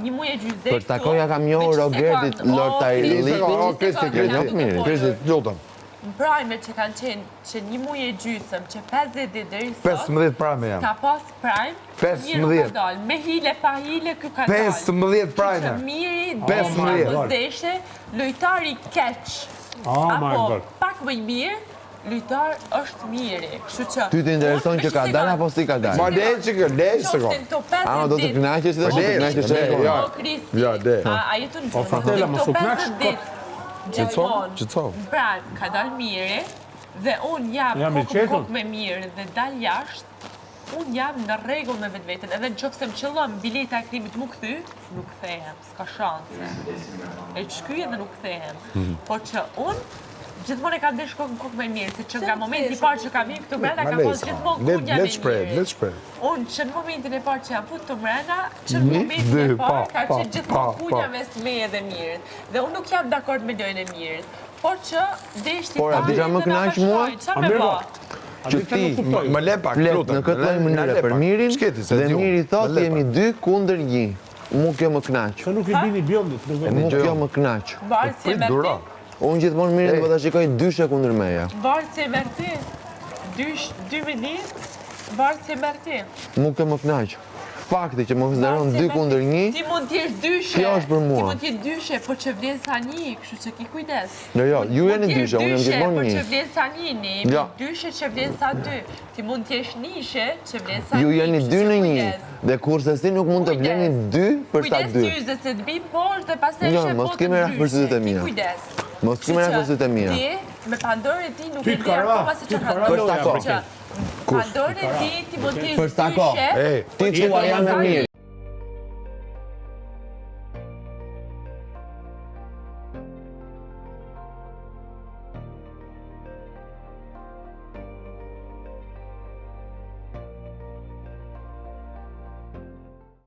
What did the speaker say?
Një muaj e gjysmë deri Për sa kohë ja kam njohur Rogertit lojtarllëkun, O, Kristi, Kristi, Kristi, lutem. Në prime që kanë qenë që një muaj e gjysmë, që 50 ditë deri sot. 15 prime janë. Ka pas prime. 15. Ka dalë me hile pa hile ky ka dalë. 15 prime. Që Miri 15. 15. Lojtari keq. Oh my Apo God. pak më i mirë, lojtar është Miri. Kështu që Ty të intereson që ka dalë apo si ka dalë? Ma le që kë, le që sekond. Ama do të kënaqesh dhe do të kënaqesh Le, edhe. ja. O Kristi, Ja, le. a a je të në O, Fatela, mos u kënaq, kot. Qetëso, qetëso. Pra, ka dalë Miri dhe unë jam Jam i kokë qetur. kokë me Mirin dhe dal jashtë, unë jam në rregull me vetveten, edhe në qoftë se më qëllon bileta e kthimit mu kthy, nuk kthehem, s'ka shanse. E shky edhe nuk kthehem. Mhm. Po që unë gjithmonë e kam desh kokë në kokë me Mirin, se që nga momenti i parë që kam hyrë këtu mbrenda Ma ka le, pas gjithmonë le, kunja le me të shpreh, Mirin. le të shpreh. Unë që në momentin e parë që jam fut këtu mrena, që në Një, momentin e dy, parë pa, ka pa, qenë gjithmonë pa, kunja pa. mes meje dhe Mirit. Dhe unë nuk jam dakord me lojën e Mirit. Por që deshti Por, a di çfarë më dhe na kënaq mua? bashkoi, Qa A me mirë ba? po. A Që di çfarë ti nuk kuptoj. Më le pak, Flet lutem. në këtë lloj Na mënyre le për pak. Mirin Shketi, se dhe di unë. Miri Më thotë le jemi pak. dy kundër një. Mu kjo më kënaq. Se nuk i bini bjondit, nuk e Mu di. kjo më kënaq. Varet si e Prit, merr duro. ti. Unë gjithmonë Mirin do ta shikoj dyshe kundër meje. Varet si e merr ti. Dysh, dy me një, varet si e merr ti. Mu kjo më kënaq. Fakti që më konsideron Varet si e dy merr ti. kundër një, Ti mund t'jesh dyshe. Kjo është për mua. Ti mund t'jesh dyshe, por që vlen sa një, kështu që ki kujdes. Jo, jo, ju Mund jeni t'jesh dyshe, unë jam dyshe, gjithmonë Por një. që vlen sa një, ne jemi Jo. dyshe që vlen sa dy. Ti mund t'jesh njëshe që vlen sa ju një. jeni kështu dy që në një. kujdes. Dhe kurse nuk mund të Kujdes. vleni dy për sa Kujdes dy. syze se të bi poshtë dhe pastaj Jo, sheh mos botën ke merak për ndryshe, syzet e ki mia. Kujdes. Mos ke Kështu merak që për syzet e mia. Ti me Pandorën e ti nuk Ty e të di ka ra, akoma se ty çfarë të ka ka ra Për loja, sa kohë? Brikena. Pandorën e ti ti mund të jesh Për sa kohë? dyshe, Ej, Ti po që thua vlen jam sa e një. mirë.